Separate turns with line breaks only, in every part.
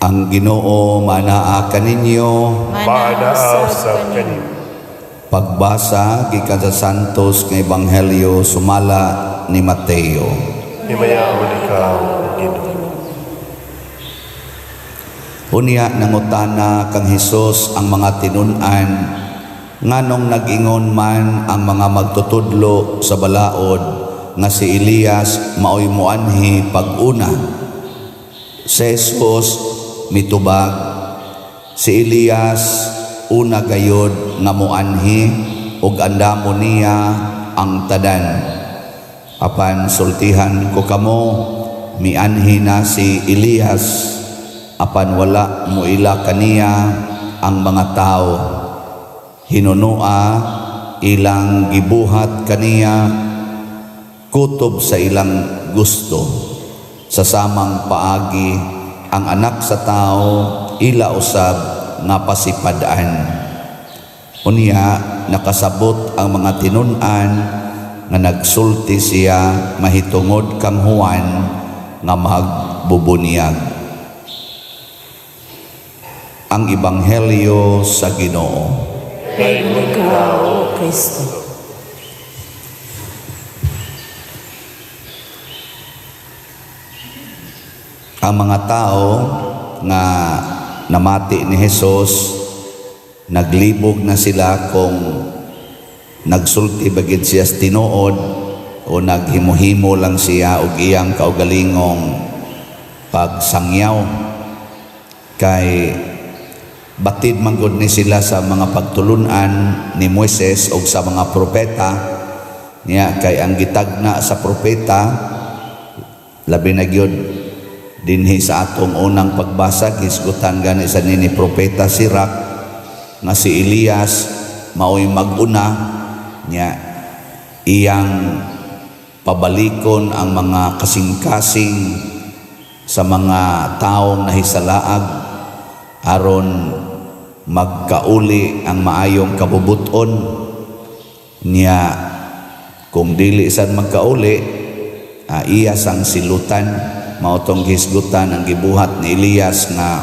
Ang Ginoo manaa kaninyo.
Manaa usab kanimo.
Pagbasa gikan sa Santos nga Ebanghelyo sumala ni Mateo.
Himayaon ikaw, Ginoo.
Unya nangutana kang Hesus ang mga tinun-an, nganong nag-ingon man ang mga magtutudlo sa balaod nga si Elias maoy moanhi pag-una? Si Jesus mitubag, "Si Elias una gayod nga moanhi ug andamo niya ang tanan. Apan sultihan ko kamo, mianhi na si Elias, apan wala moila kaniya ang mga tao. Hinunoa ilang gibuhat kaniya kutob sa ilang gusto. Sa samang paagi ang Anak sa Tao ila usab nga pasipad-an." Unya nakasabot ang mga tinun-an nga nagsulti siya mahitungod kang Juan nga magbubunyag. Ang Ebanghelyo sa Ginoo.
Dayon
Ikaw, O Kristo.
Ang mga tao nga namati ni Jesus, naglibog na sila kung nagsulti ba gid siya sa tinuod o naghimuhimo lang siya og iyang kaugalingong pagsangyaw, kay batid man gud ni sila sa mga pagtulunan ni Moises og sa mga propeta niya, kay ang gitagna sa propeta, labi na gyud dinhi sa atong unang pagbasa, hisgutan gani sa nini propeta Sirach nga si Elias maoy mag-una niya, iyang pabalikon ang mga kasing-kasing sa mga taong nahisalaag aron magkauli ang maayong kabubuton niya. Kung dili sad magkauli, iya sang silutan. Mao tong hisgutan ang gibuhat ni Elias nga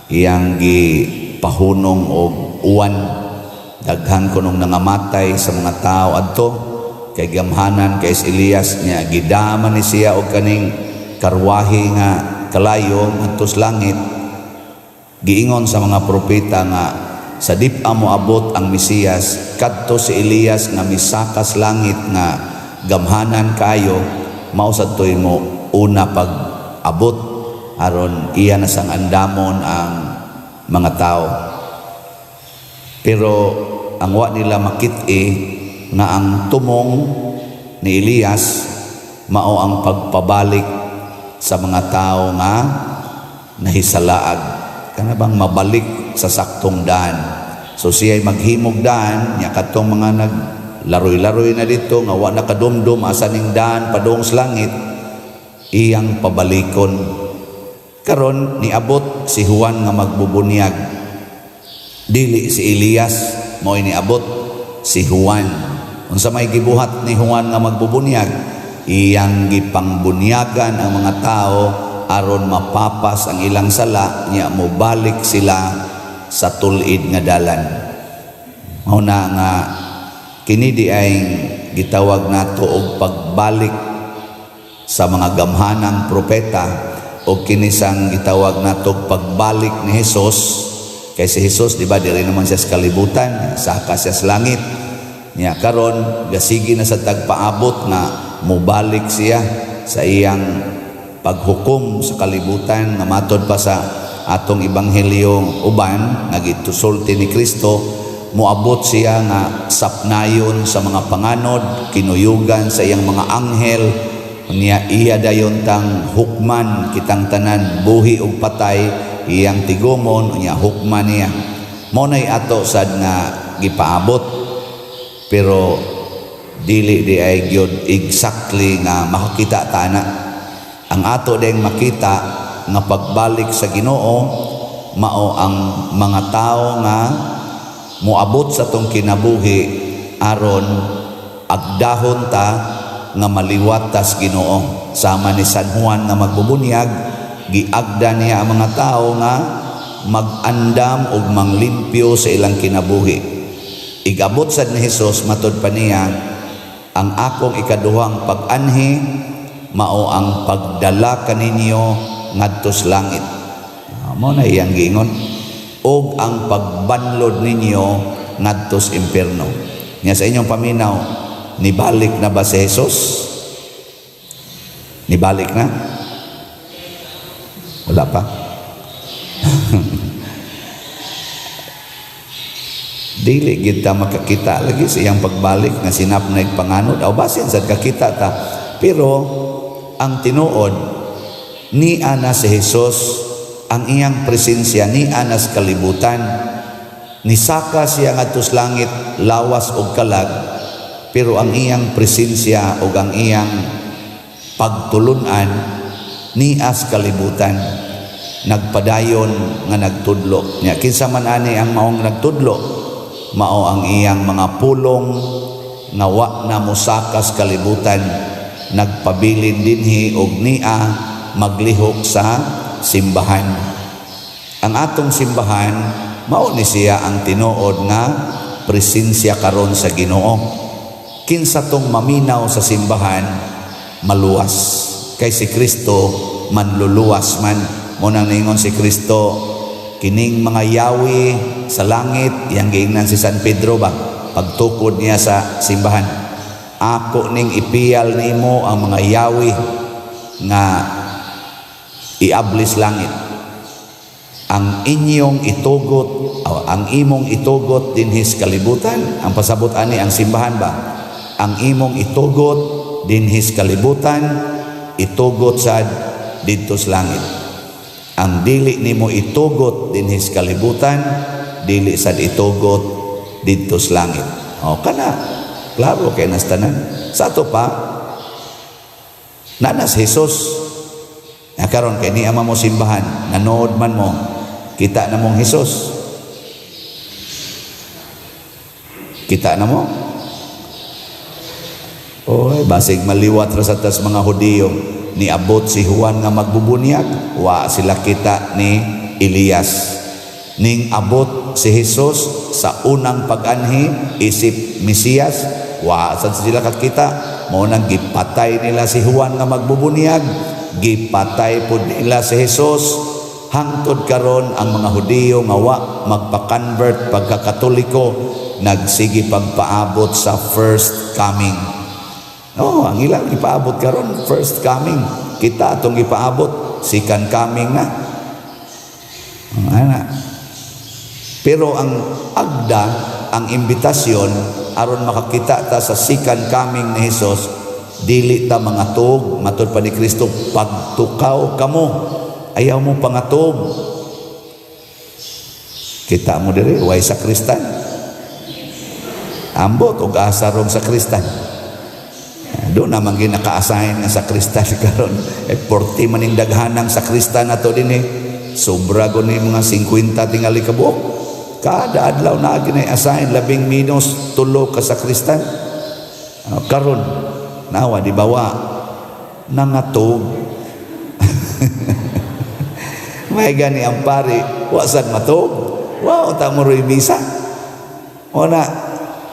iyang gipahunong og uwan. Daghan kunong nangamatay sa mga tao adto kay gamhanan kay si Elias niya, gidama ni siya og kaning karwahe nga kalayo ngadto sa langit. Giingon sa mga propeta nga sa dip-a moabot ang Mesiyas, kadto si Elias nga misakas langit nga gamhanan kayo, mao sad toy mo una pag abot aron iya na sang andamon ang mga tao. Pero ang wa nila makit-i nga ang tumong ni Elias mao ang pagpabalik sa mga tao nga nahisalaag, kana bang mabalik sa saktong daan. So siya'y maghimog daan nya kadtong mga naglaroy-laroy na dito nga wa nakadumdum asa ning daan padung sa langit, iyang pabalikon. Karon niabot si Juan nga magbubunyag. Dili si Elias mo'y niabot, si Juan. Unsa may gibuhat ni Juan nga magbubunyag? Iyang gipangbunyagan ang mga tao aron mapapas ang ilang sala nya mobalik sila sa tul-id nga dalan. Mao na nga kini di ay gitawag nato og pagbalik sa mga gamhanang propeta, o kini sang gitawag nato og pagbalik ni Hesus, kay si Hesus, di ba, dili naman siya sa kalibutan, saka siya sa langit niya. Karon gasigi na sa tagpaabot nga mobalik siya sa iyang paghukom sa kalibutan, nga matod pa sa atong ebanghelyo uban nga gitusulti ni Kristo, moabot siya nga sapnayon sa mga panganod, kinuyugan sa iyang mga anghel niya, iya dayon tang hukman kitang tanan, buhi ug patay, iyang tigumon niya, hukman niya. Mao nay ato sad nga gipaabot, pero dili di ay gyud exactly nga makakita ta ana. Ang ato ding makita nga pagbalik sa Ginoo mao ang mga tawo nga moabot sa tong kinabuhi aron agdahon ta nga maliwat tas Ginoo. Sama ni San Juan nga magbubunyag, Giagda niya ang mga tao nga mag-andam og manglimpyo sa ilang kinabuhi. Igabot sad ni Hesus, matod pa niya, ang akong ikaduhang pag-anhi mao ang pagdala kaninyo ngadto sa langit. Mao na iyang giingon, og ang pagbanlod ninyo ngadto sa impierno. Nya sa inyong paminaw, nibalik na ba si Jesus? Nibalik na? Wala pa. Dili gid ta makakita lagi sa iyang pagbalik nga sinap na panganod aw basin sad kakita ta, pero ang tinuod, ni ana si Jesus, ang iyang presensya ni anas kalibutan. Nisaka siya ngadto sa langit lawas og kalag, pero ang iyang presensya ug ang iyang pagtulunan nias kalibutan, nagpadayon nga nagtudlo nya. Kinsa man ani ang maong nagtudlo? Mao ang iyang mga pulong nga wa na mosakas kalibutan, nagpabilin dinhi og nia maglihok sa simbahan. Ang atong simbahan, mao ni siya ang tinuod nga presensya karon sa Ginoo. Kinsa tong maminaw sa simbahan, maluwas, kay si Kristo manluluwas man. Mo nang ningon si Kristo, kining mga yawi sa langit, yang giingnan si San Pedro ba pagtukod niya sa simbahan, "Ako ning ipiyal nimo ang mga yawi nga iablis langit. Ang inyong itugot o ang imong itugot dinhis kalibutan," ang pasabot ani ang simbahan ba, "ang imong itugot dinhis kalibutan, itugot sad didto sa langit. Ang dili nimo itugot dinhis kalibutan, dili sad itugot didto sa langit." O kana, klaro kay nas tanan. Sa ato pa nanas Jesus na karon, kay niya mo simbahan, nanood man mo, kita na mong Jesus? Kita na mo? Oy, basig maliwat ra sa tas mga Hudiyo. Niabot si Juan nga magbubunyag, wa sila kita ni Elias. Ning abot si Jesus sa unang pag-anhi isip Mesiyas, wa sad sila kakita. Mao nang gipatay nila si Juan nga magbubunyag, gipatay pud nila si Jesus. Hangtod karon ang mga Hudiyo nga wa magpa-convert pagkakatoliko nagsige pagpaabot sa first coming. Oh, ang ilang ipaabot karon first coming. Kita atong ipaabot second coming na. Ana. Pero ang agda, ang imbitasyon aron makakita ta sa second coming ni Jesus, dili ta mangatog. Matud pa ni Kristo, "Pagtukaw kamo, ayaw mo pangatog." Kita mo diri way sakristan. Ambot og asa rong sakristan. Doon naman ginaka-assign nga sakristan karon. Eh, 40 maning daghanang sakristan ato din eh. Sobra ko ni mga 50 tingali kabuok. Kada adlaw na ginay assign labing minus 3 ka sakristan. Karon nawa di bawa nangatog. May gani ang pari, wa sad matog. Wa ta mo roy misa. O na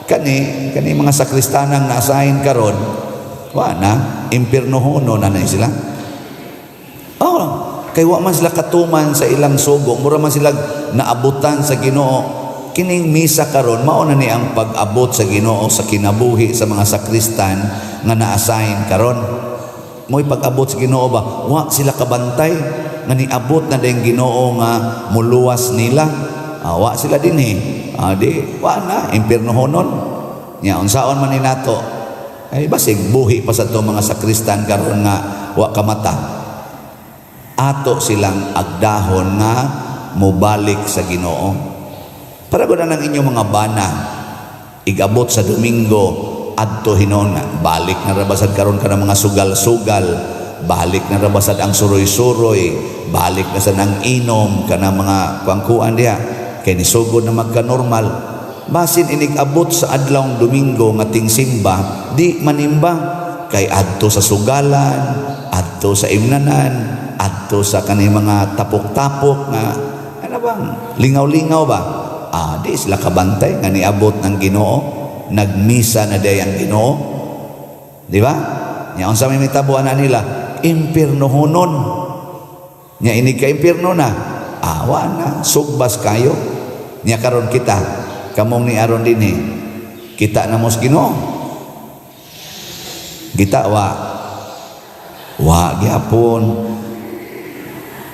kani kani mga sakristanang na-assign karon, wa na impiernohono na na sila. Oh, kay wa man sila katuman sa ilang sugo, mura man sila naabutan sa Ginoo. Kining misa karon mao na ni ang pag-abot sa Ginoo sa kinabuhi sa mga sakristan nga na-assign karon. Mo'y pag-abot sa Ginoo ba? Wa sila kabantay nga niabot na din Ginoo nga muluwas nila. Wa sila dinhi. Di wa na impiernohonon. Nya unsaon man ni nato? Ay basig buhi pa sa to mga sakristan karon nga wa kamata. Ato silang agdahon nga mobalik sa Ginoo. Para gud ang inyong mga bana igabot sa Domingo adto hinon nga balik na ra basad karon ka mga sugal-sugal, balik na ra basad ang suroy-suroy, balik na sad ang inom kana mga kuangkuan diha kay nisugod na magka-normal. Basin inig abot sa adlawng Domingo nga tingsimba, di manimba Kay adto sa sugalan, adto sa imnanan, adto sa kaning mga tapok-tapok nga ano bang lingaw-lingaw ba? Ah, di sila kabantay nga niabot ng Ginoo, nagmisa na day ang Ginoo. Di ba? Nya unsa may mitabuan na nila? Impirnohonon. Nya inig ka impirno na. Awa na, sugbas kayo. Nya karon kita, kamong ni aron dinhi. Kita na mo sa Ginoo. Kita wa. Wa gyapon.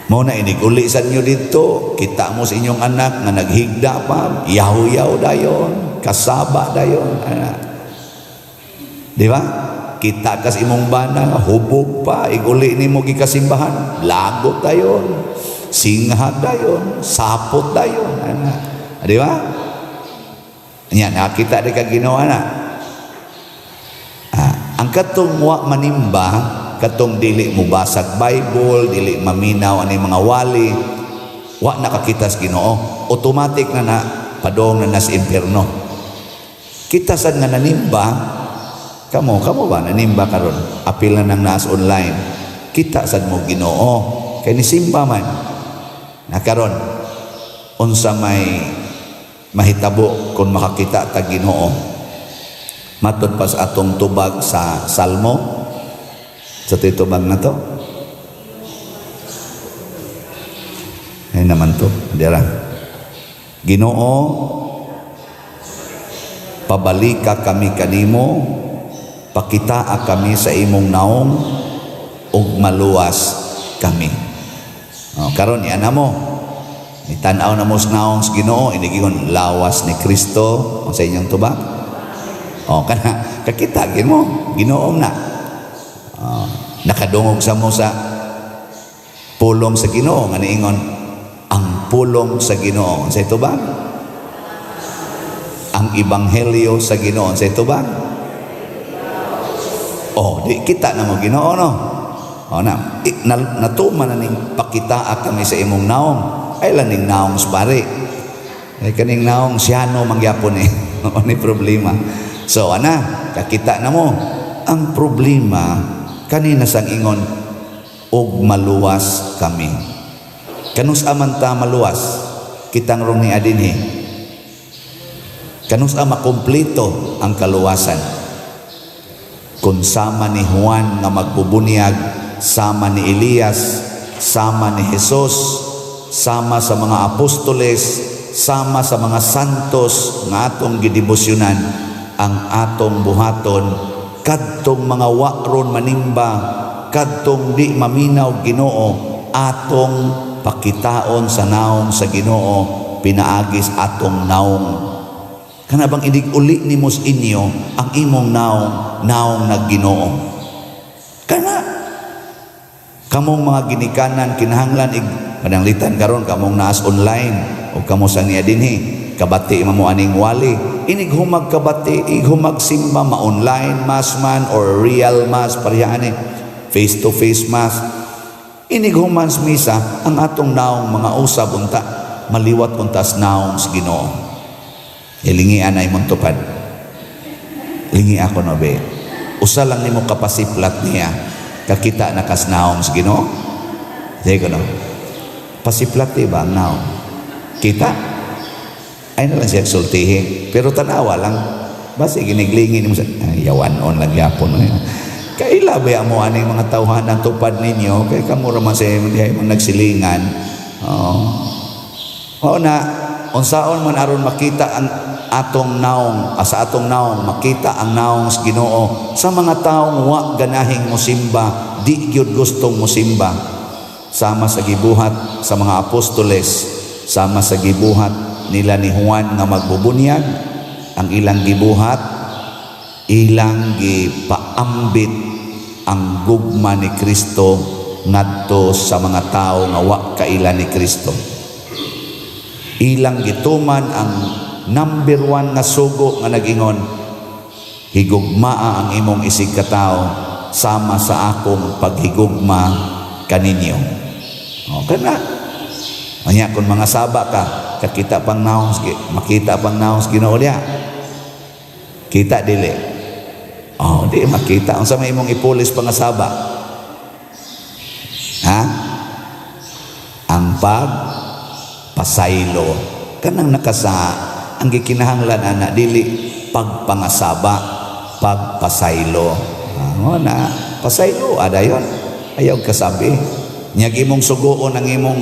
Mao na inig uli sa inyo dito, kita mo sa inyong anak nga naghigda pa, yaw-yaw dayon, kasaba dayon, ana. Di ba? Kita kas imong bana, hubog pa, iguli nimo gikasimbahan, lagot dayon, singhag dayon, sapot dayon, ana. Di ba? Nya nakita di ka Ginoo na. Ah, ang katong wa manimba, katong dili mo basag Bible, dili maminaw ani mga wali, wa nakakita sa Ginoo, automatic na na padong na nas impierno. Kita sad nga nanimba, kamo, kamo ba nanimba karon? Apil na nang naas online. Kita sad mo Ginoo, kay nisimba man. Na karon unsa may mahitabo kung makakita ta Ginoo? Matod pa sa atong tubag sa Salmo, sa titubag na to. Ay naman to, dira. Ginoo, pabalika kami kanimo, pakitaa kami sa imong naong, ug maluwas kami. O, karon yan na mo. Nitan-aw na mo sa naong sa Ginoo, inigingon lawas ni Kristo sa inyong tubag. O, kana kakita gin mo, Ginoo na. O, nakadungog sa mo sa pulong sa Ginoo nga niingon ang pulong sa Ginoo sa ito ba? Ang ebanghelyo sa Ginoo sa ito ba? Oh, di kita na mo Ginoo no. O na, natuman na ning pakitaa kami sa imong naong. Ay lang ning naong sa pare. Ay kaning naong siyano mangyapon eh. O ni problema. So ana, kakita na mo. Ang problema kanina sang ingon og maluwas kami. Kanus aman ta maluwas? Kitang rong ni adinhi. Kanus ama makumpleto ang kaluwasan? Kung sama ni Juan nga magbubunyag, sama ni Elias, sama ni Jesus, sama sa mga apostoles, sama sa mga santos nga atong gidebosyonan, ang atong buhaton kadtong mga wakron manimba, kadtong di maminaw Ginoo, atong pakitaon sa naong sa Ginoo, pinaagis atong naong. Kana bang inig uli nimo sa inyo ang imong naong, naong nagginoo. Kana kamong mga ginikanan kinahanglan ig pananglitan karon kamong naas online o kamo sa niya dinhi kabati mo aning wali, inig humag kabati, ig humag simba, ma online mass man or real mass, pareha ani face to face mass, inig human sa misa ang atong naong mga usab unta maliwat untas naong sa Ginoo. Ilingi anay mong tupad. Lingi ako no be. Usa lang nimo kapasiplat niya. Kakita na kas naong sa Ginoo. Sige ko no. Pasiplat di ba ang naong? Kita? Ay na lang siya sultihin. Pero tanawa lang. Basi giniglingin mo sa ay, yawan on lang yapon. Kaila ba mo aning mga tawhanan tupad ninyo? Kay kamo ra man sa dihay mong nagsilingan. Oo. Oo na, unsaon man aron makita ang atong naong, sa atong naong makita ang naong sa Ginoo sa mga taong wa ganahing mosimba, di gyud gustong mosimba, sama sa gibuhat sa mga apostoles, sama sa gibuhat nila ni Juan nga magbubunyag. Ang ilang gibuhat, ilang gipaambit ang gugma ni Kristo ngadto sa mga tawo nga wa kaila ni Kristo. Ilang gituman ang number 1 nga sugo nga nag-ingon, higugmaa ang imong isig katawo sama sa akong paghigugma kaninyo. O, kana. Anya kung mga saba ka, kakita pang naong, makita pang naong sa Ginoo diha. Kita dili. Oh, di makita. Unsa may imong ipulis pangasaba? Ha? Ang pag pasaylo. Kanang nakasa ang gikinahanglan ana dili pagpangasaba, pagpasaylo. Ah, mo na pasaylo adayon. Ayaw kasabi. Nyag imong sugoon ang imong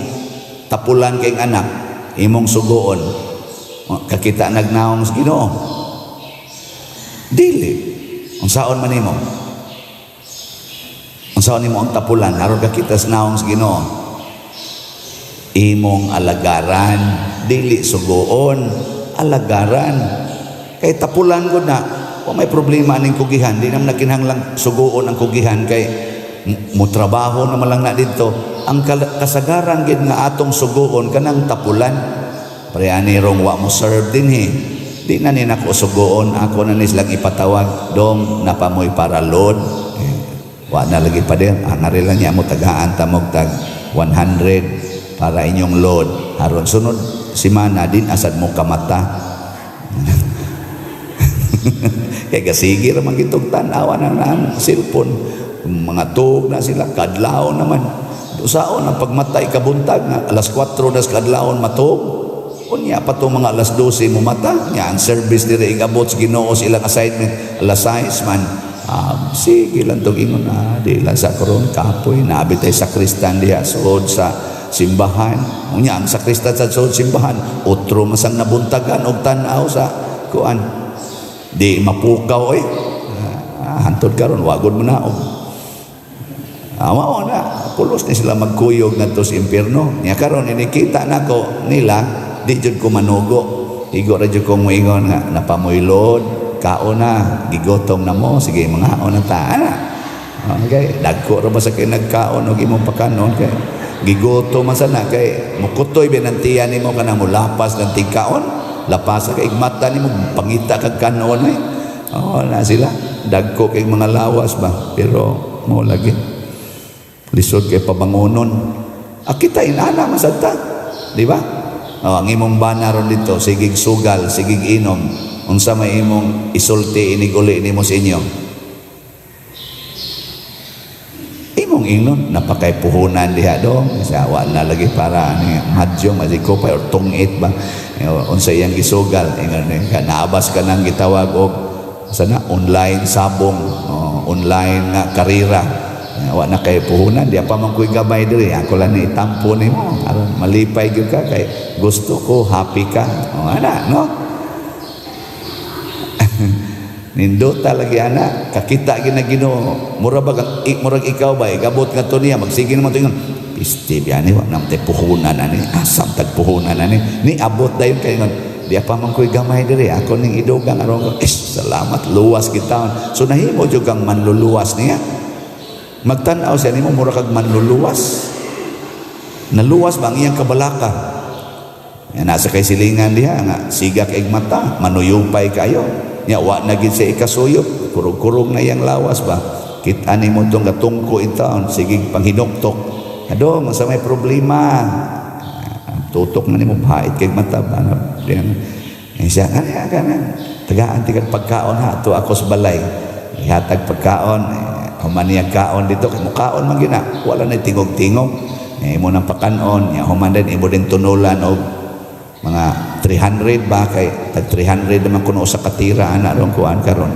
tapulan kay anak, imong sugoon. Kakita nagnaong sa Ginoo. Dili. Unsaon man nimo? Unsaon nimo ang tapulan aron kakita sa naong sa Ginoo? Imong alagaran, dili sugoon, alagaran. Kay tapulan gud na, wa may problema aning kugihan, di naman nakinahanglang sugoon ang kugihan kay mutrabaho na lang na didto. Ang kasagaran gid nga atong sugoon kanang tapulan. Pre ani rong wa mo serve dinhi. Di na ni nako sugoon, ako na ni silang ipatawag dong napamoy para load. Eh, wa na lagi pa din, angari lang niya mo tagaan tamog tag 100 para inyong load. Aron sunod simana din asad mo kamata. Kay gasigi ra man gitog tan-awa na ang cellphone. Mga tuog na sila, kadlawon naman. Usaon ang pagmatay kabuntag nga alas 4 das kadlawon matuog. Unya pa to mga alas 12 mo mata. Nya ang service diri igabot sa Ginoo sa ilang assignment alas 6 man. Sige lang tong ingon na di lang sa karon kapoy nabi tay sakristan diha suod sa simbahan. Unya ang sakristan sa suod simbahan otro masang nabuntagan og tan-aw sa kuan. Di mapukaw oy. Hantod karon wagod mo na og mao na pulos ni sila magkuyog ngadto sa impierno. Nya karon inikita nako nila di jud ko manugo. Igo ra jud ko moingon nga napamoy-load, kaon na, gigotom na mo, sige mangaon na ta. Ana. Okay, dagko ra ba sa kay nagkaon og imong pakanon kay gigotom man sana kay mukutoy binantiyan nimo kanang mulapas ng tigkaon, lapas kay igmata nimo pangita kag kanon eh. Oh, na sila dagko kay mga lawas ba pero mo lagi lisod kay pabangonon. Akita inana masad ta, di ba? Oh, ang imong bana ron dito, sigig sugal, sigig inom. Unsa may imong isulti inig uli nimo sa inyo? Imong ingnon napakay puhunan diha dong sa wa na lagi para ani madyo mazikopay or tungit ba. Unsa iyang gisugal ingon ka naabas ka nang gitawag og sana online sabong, oh, online nga karira. Wa na kay puhunan diha pa man koy gabay diri, ako lang ni itampo nimo aron malipay gyud ka kay gusto ko happy ka. Oh, ana no. Nindota lagi ana, kakita gyud na Ginoo. Mura ba murag ikaw ba gabot nga to niya magsige naman to ingon. Piste biyani wa nam tay puhunan ani, asam tag puhunan ani. Ni abot dayon kay ingon, di pa man koy gamay diri, ako ning idugang aron ko. Eh, salamat luwas kita. So nahimo jud kang manluluwas niya. Magtan-aw siya nimo mura kag manluluwas. Naluwas ba ang iyang kabalaka? Yan, nasa kay silingan diha nga siga kay mata, manuyupay kayo. Nya wa na gid siya ikasuyop, kurog-kurog na iyang lawas ba. Kita nimo tong gatungko in taon, sige panghinuktok. Ado, sa may problema. Tutok na nimo pait kay mata ba. Diyan. Eh, siya, ano kana? Tagaan tigag pagkaon ha, to ako sa balay. Ihatag pagkaon, eh, human niya kaon dito, kay mukaon man gina, wala na tingog-tingog. Eh, imo nang pakanon, nya human din imo din tunulan og mga 300 ba kay tag 300 naman kuno sa katira ana ron kuan karon.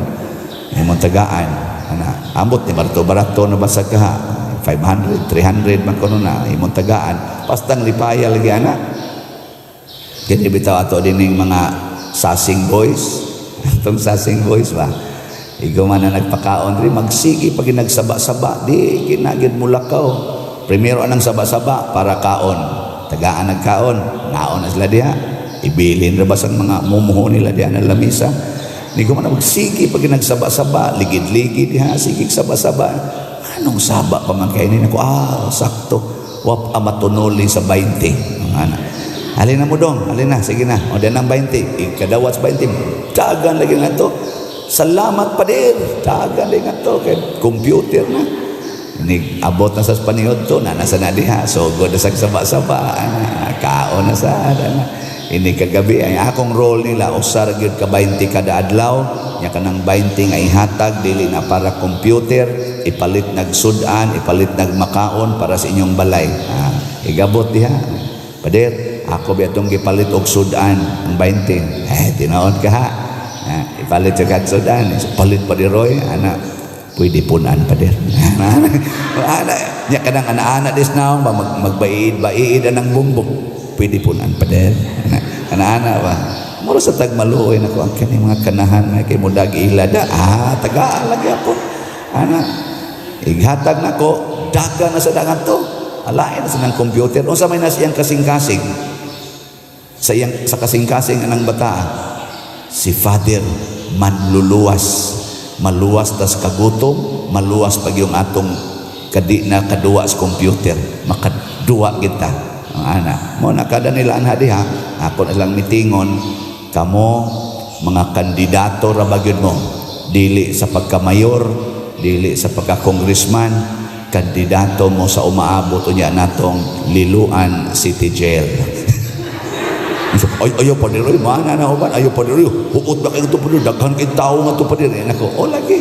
Imong tagaan ana ambot ni barato barato na basag ka ha 500 300 man kuno na imong tagaan pastang lipaya lagi ana. Kini bitaw ato dining mga sasing boys. Atong sasing boys ba igo man na nagpakaon diri magsige pag nagsaba-saba di ginagid mulakaw. Primero anang saba-saba para kaon, tagaan nagkaon, naon na sila diha, ibilin ra ba sang mga mumuho nila diha na lamisa. Ni ko man magsige pag nagsaba-saba, ligid-ligid diha, sige saba-saba. Anong saba pa man kay ni nako, sakto. Wap amatunuli sa 20. Mga anak. Alin na mo dong, alin na, sige na. O dan ang 20, ikadawat sa 20. Dagan lagi nga to. Salamat pader. Dagan lagi nga to kay computer na. Ni abot na sa panihod to, na nasa na diha, sugod na sa saba-saba, kaon na sa ana. Ini kagabi ay akong role nila usa ra gyud ka 20 kada adlaw nya, kanang 20 nga ihatag dili na para computer, ipalit nag sud-an, ipalit nagmakaon para sa inyong balay. Ah, igabot diha, "Pader, ako ba itong gipalit og sudan ang 20?" Eh, tinuod ka ha? Ah, ipalit sa kag sudan, palit pa di Roy ana, pwede punan, pader. Ana nya, kanang ana-ana dis naong ba magbaid-baid anang bumbong, "Pwede punan, pader." Ana-ana ba, mura sa tagmaluoy nako ang kani mga kanahan nga kay mudag ila da. Ah, taga lagi ako ana, ighatag nako, daga na sa dangan to, alain na sa ng computer. Unsa may nas iyang kasing-kasing, sa iyang sa kasing-kasing anang bata, si Father manluluwas, maluwas tas kagutom, maluwas pag yung atong kadi na kaduwa sa computer, makaduwa kita ang ana mo na kada nila anha diha. Ako na lang mitingon kamo, mga kandidato ra ba gyud mo, dili sa pagkamayor, dili sa pagka-congressman, kandidato mo sa umaabot unya natong Liloan City Jail. So, ay, ayaw pa diri, mana na uban, ayaw pa diri, huot ba kayo ito pa diri, daghan kay tao nga ito pa diri. Nako, o lagi.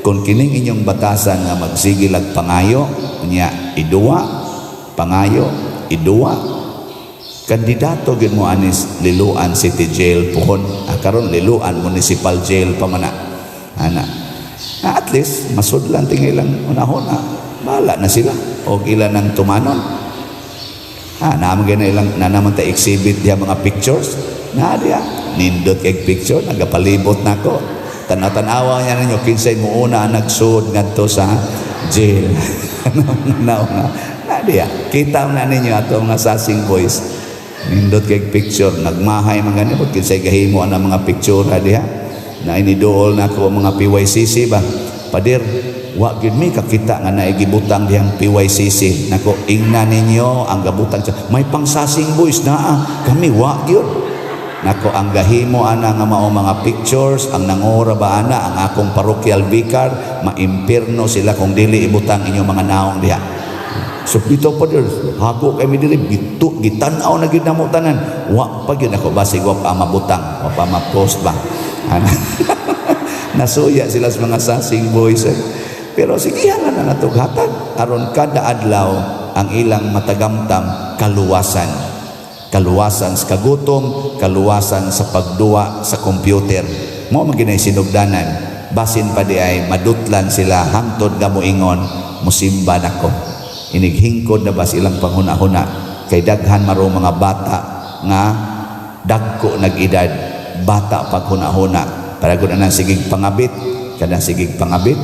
Kung kining inyong batasan nga magsigilag pangayo, unya iduwa, pangayo, iduwa, kandidato gyud mo anis Liloan City Jail puhon. Ah, karon Liloan Municipal Jail pa man na. Ana. Ah, at least masudlan tingay lang unahon na. Bahala na sila og ilan ang tumanon. Ah, naman gina ilang na naman ta exhibit diha mga pictures. Na diha nindot kay picture, nagapalibot nako. Tanaw-tanawa niya ninyo kinsay muuna ang nagsud ngadto sa jail. Nauna. Na diha. Kita na ninyo ato mga sasing boys. Nindot kay picture, nagmahay man gani kinsay gahimo ang mga picture diha. Na iniduol na ako mga PYCC ba. "Pader, wa gyud mi kakita nga naay gibutang dihang PYCC." Nako, ingna ninyo ang gabutang may pangsasing boys naa, kami wa gyud. Nako, ang gahimo ana nga mao mga pictures, ang nangora ba ana ang akong parochial vicar, maimpirno sila kung dili ibutang inyong mga naong diha. So bitaw, pader, hago kami diri gitu, gitan-aw na gyud namo tanan. Wa pa gyud. Ako, basig wa pa mabutang, wa pa ma-post ba. Ana. Nasuya sila sa mga sasing boys. Eh. Pero sige na na natughatag aron kada adlaw ang ilang matagamtam kaluwasan. Kaluwasan sa kagutom, kaluwasan sa pagduwa sa computer. Mo man ginay sinugdanan. Basin pa di ay madutlan sila hangtod nga moingon, "Musimba nako." Inighingkod na ba silang panghuna-huna kay daghan maro mga bata nga dagko nag-edad, bata paghuna-huna. Para gud anang sigig pangabit, kanang sigig pangabit,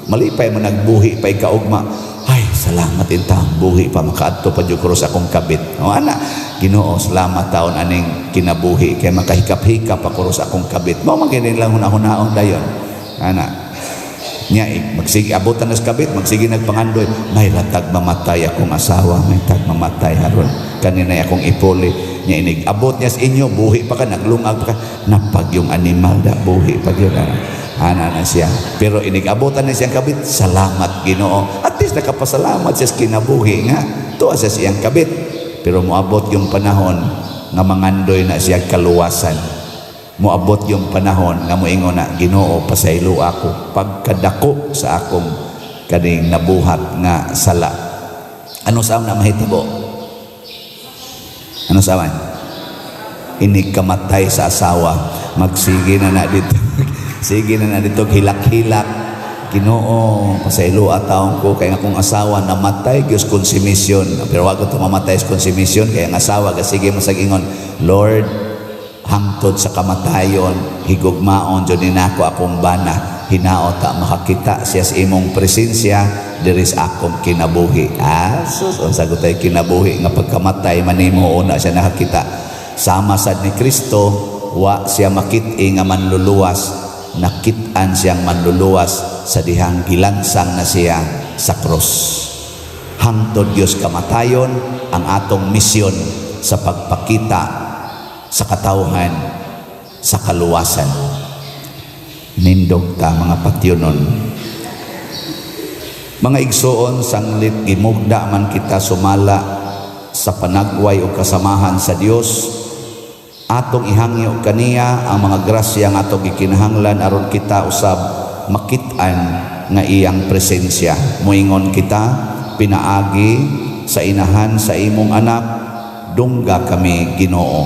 malipay mo nagbuhi pa kaugma. "Ay, salamat inta buhi pa, makaadto pa jud sa akong kabit." O ana, "Ginoo, salamat taon aning kinabuhi kay makahikap-hikap ako sa akong kabit." Mao man gini lang hunahunahon dayon. Ana nya eh, magsige abutan na sa kabit, magsige nagpangandoy, "May ratag mamatay akong asawa, may tag mamatay haron kanina akong ipuli." Nya inig abot niya sa inyo, buhi pa ka, naglungag pa ka, napag yung animal da, buhi pa gyud ana. Ana na siya, pero inig abutan na siyang kabit, "Salamat Ginoo." At least nakapasalamat siya sa kinabuhi nga tuwa siya sa iyang kabit. Pero moabot yung panahon nga mangandoy na siya kaluwasan, moabot yung panahon nga moingon na, "Ginoo, pasaylo ako pagkadako sa akong kaning nabuhat nga sala." Ano sa na mahitabo? Ano sa man inig kamatay sa asawa? Magsige na na dito, sige na na dito, hilak-hilak, "Ginoo, pasaylo taon ko kay akong asawa namatay gyud konsumisyon." Pero wag ko to mamatay sa konsumisyon kay ang asawa gasige masagingon, "Lord, hangtod sa kamatayon higugmaon jud nako akong bana, hinaot ta makakita siya sa imong presensya diri sa akong kinabuhi." Ah, sus, unsa gud tay kinabuhi nga pagkamatay man nimo una siya nakakita? Sama sad ni Kristo, wa siya makit-i nga manluluwas, nakit-an siyang manluluwas sa dihang gilansang na siya sa krus. Hangtod Dios kamatayon ang atong misyon sa pagpakita sa katawhan sa kaluwasan. Nindog ta, mga patyonon. Mga igsuon, sanglit gimugda man kita sumala sa panagway o kasamahan sa Dios. Atong ihangyo kaniya ang mga grasya nga atong gikinahanglan aron kita usab makit-an nga iyang presensya. Moingon kita pinaagi sa inahan sa imong anak, dungga kami, Ginoo.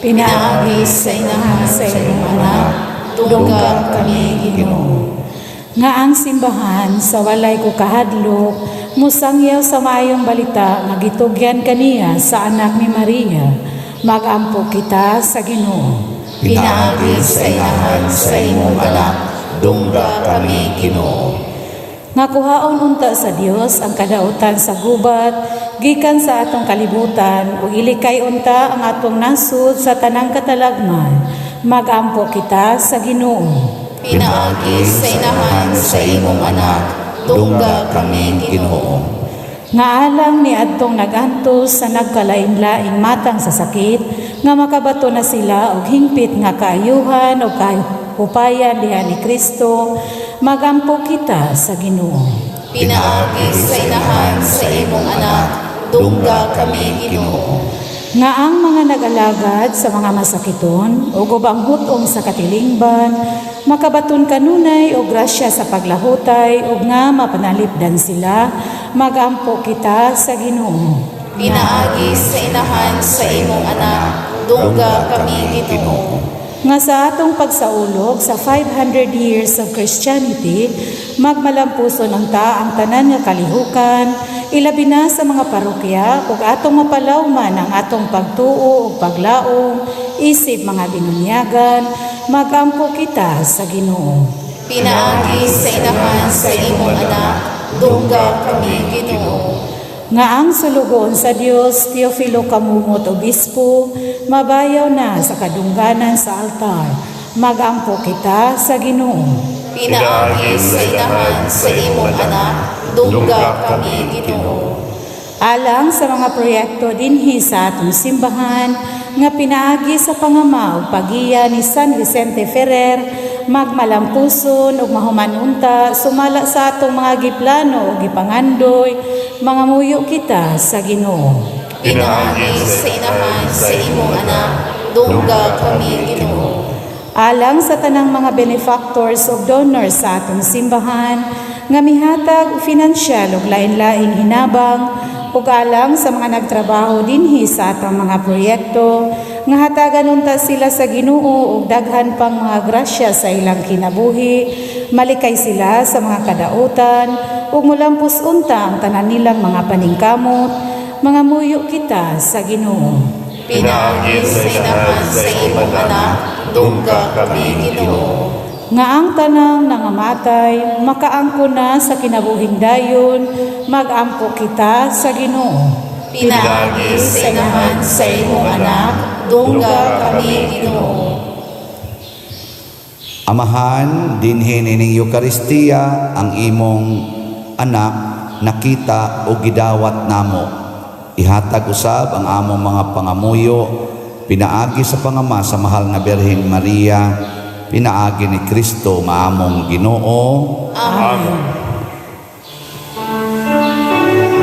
Pinaagi sa inahan sa imong anak, dungga kami, Ginoo. Nga ang simbahan sa walay ko kahadlok musangyaw sa maayong balita nga gitugyan kaniya sa anak ni Maria. Magampo kita sa Ginoo.
Pinaagi sa inahan sa imong anak, dungga kami, Ginoo.
Nga kuhaon unta sa Dios ang kadautan sa gubat gikan sa atong kalibutan ug ilikay unta ang atong nasud sa tanang katalagman. Magampo kita sa Ginoo.
Pinaagi sa inahan sa imong anak, dungga kami, Ginoo.
Nga alang ni adtong nagantos sa nagkalain-laing matang sa sakit nga makabato na sila og hingpit nga kaayuhan o kahupayan diha ni Kristo, magampo kita sa Ginoo.
Pinaagi sa inahan sa imong anak, dungga kami, Ginoo.
Nga ang mga nag-alagad sa mga masakiton ug ubang hut-ong sa katilingban makabaton kanunay og grasya sa paglahutay ug nga mapanalipdan sila, magampo kita sa Ginoo.
Pinaagi sa inahan sa imong anak, dungga kami, Ginoo.
Nga sa atong pagsaulog sa 500 years of Christianity, magmalampuson ang ta ang tanan nga kalihukan, ilabi na sa mga parokya, ug atong mapalawman ang atong pagtuo ug paglaom isip mga binunyagan, magampo kita sa Ginoo.
Pinaagi sa inahan sa imong anak, dungga kami, Ginoo.
Nga ang sulugoon sa Dios Teofilo Camomot, Obispo, mabayaw na sa kadungganan sa altar. Magampo kita sa Ginoo.
Pinaagi sa inahan sa imong anak, dungga kami, Ginoo.
Alang sa mga proyekto dinhi sa atong simbahan nga pinaagi sa pangama ug pagiya ni San Vicente Ferrer, magmalampuson ug mahuman unta sumala sa atong mga giplano ug gipangandoy, mangamuyo kita sa Ginoo.
Pinaagi sa inahan sa imong anak, dungga kami, Ginoo.
Alang sa tanang mga benefactors ug donors sa atong simbahan nga mihatag og finansyal ug lain-laing hinabang ug alang sa mga nagtrabaho dinhi sa atong mga proyekto nga hatagan unta sila sa Ginoo og daghan pang mga grasya sa ilang kinabuhi, malikay sila sa mga kadautan ug mulampos unta ang tanan nilang mga paningkamot, mangamuyo kita sa Ginoo.
Pinaagi sa inahan sa imong anak, dungga kami, Ginoo.
Nga ang tanang nangamatay makaangko na sa kinabuhing dayon, magampo kita sa Ginoo.
Pinaagi sa inahan sa imong anak, dungga kami, Ginoo.
Amahan, dinhi nining Eukaristiya ang imong anak nakita o gidawat namo. Ihatag usab ang among mga pangamuyo pinaagi sa pangama sa mahal nga Birhen Maria, pinaagi ni Kristo nga among Ginoo.
Amen.